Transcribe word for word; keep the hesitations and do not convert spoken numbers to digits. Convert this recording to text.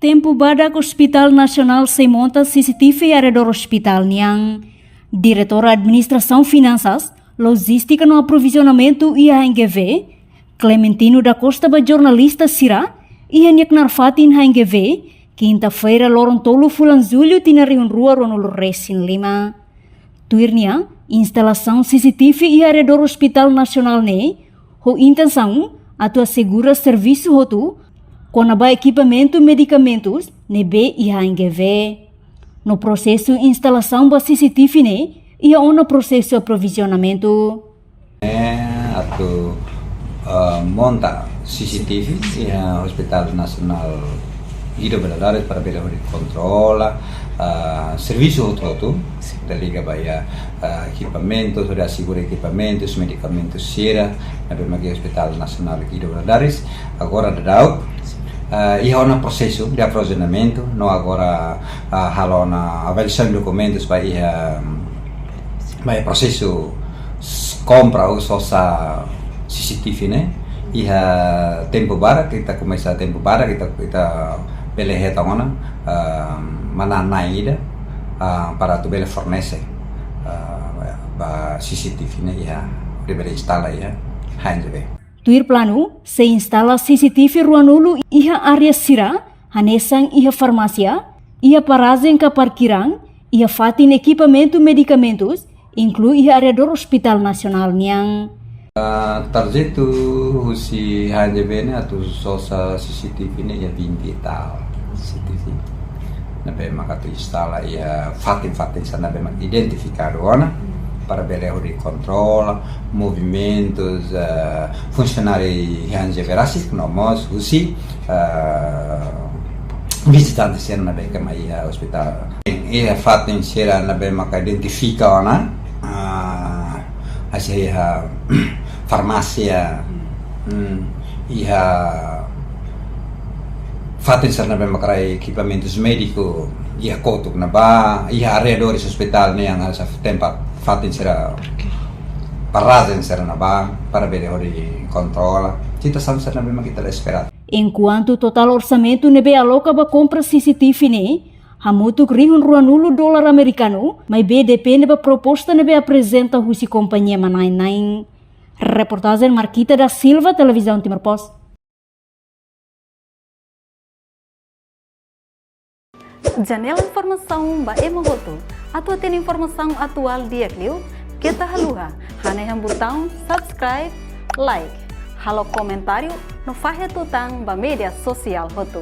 Tempu badak Hospital Nasionál sei monta C C T V iha arredór ospitál nian. Diretora Administrasaun Finansas, Lojístika no Aprovizionamentu iha H N G V, Clementino da Costa ba jornalista sira iha nia knaar fatin H N G V, kinta-feira loron tolu fulan Jullu tinan rihun rua ruanulu resin lima. Tuir nia, instalasaun C C T V iha arredór Hospital Nasionál ne'e ho intensaun atu asegura servisu hotu kona-ba ekipamentu medikamentus ne'ebé iha H N G V. No prosesu instalasaun ba C C T V ne'e iha ona prosesu aprovizionamentu. Eh, atu, eh, monta C C T V iha Hospital Nasionál Guido Valadares para bele hodi kontrola, eh, servisu hotu-hotu, interliga ba iha, eh, ekipamentus, hodi asegura ekipamentus, medikamentus sira ne'ebé mak iha Hospital Nasionál Guido Valadares. Agora daudaun, eh, iha ona prosesu de aprovizionamentu, no agora, eh, halo ona avaliasaun dokumentus ba iha, mm, ba iha prosesu s-, kompra ou sosa C C T V ne'e. Iha tempu badak, ita komesa tempu badak, ita, ita bele hetan ona, ah, manán na'in ida, ah, para atu bele fornese, ah, ba C C T V ne'e iha, hodi bele instala iha H N G V. Tuir planu, sei instala C C T V ruanulu iha área sira, hanesan iha farmásia, iha parajen ka parkiran, iha fatin ekipamentu medikamentus, inklui iha arredór Hospital Nasionál nian. Ah, tarjetu husi H N G V ne'e atu sosa C C T V ne'e iha vinte e tal C C T V. Ne'ebé maka atu instala iha fatin-fatin sira ne'ebé maka identifikadu ona para bele hodi kontrola movimentus, eh, funsionáriu H N G V rasik, no mós husi, eh, vizitante sira ne'ebé ke mai iha ospitál. Iha fatin sira ne'ebé maka identifika ona, ah, hanesan iha farmásia, hmm, iha fatin sira ne'ebé maka rai ekipamentus médiku, iha kotuk ne'ebá, iha arredores ospitál nian hanesan tempat fatin sira, parajen sira ne'ebá, para bele hodi kontrola situasaun sira ne'ebé maka ita la espera. Enkuantu totál orsamentu ne'ebé aloka ba kompra C C T V ne'e hamutuk rihun ruanulu dolar amerikanu, maibé depende ba proposta ne'ebé aprezenta husi kompañia manán-na'in. Reportajen Marquita da Silva, Televizaun Timor Post. Janela informasaun ba ema hotu. Atu hatene informasaun atuál di'ak liu, keta haluha hanehan butaun subscribe, like, halo komentáriu no fahe tutan ba média sosiál hotu.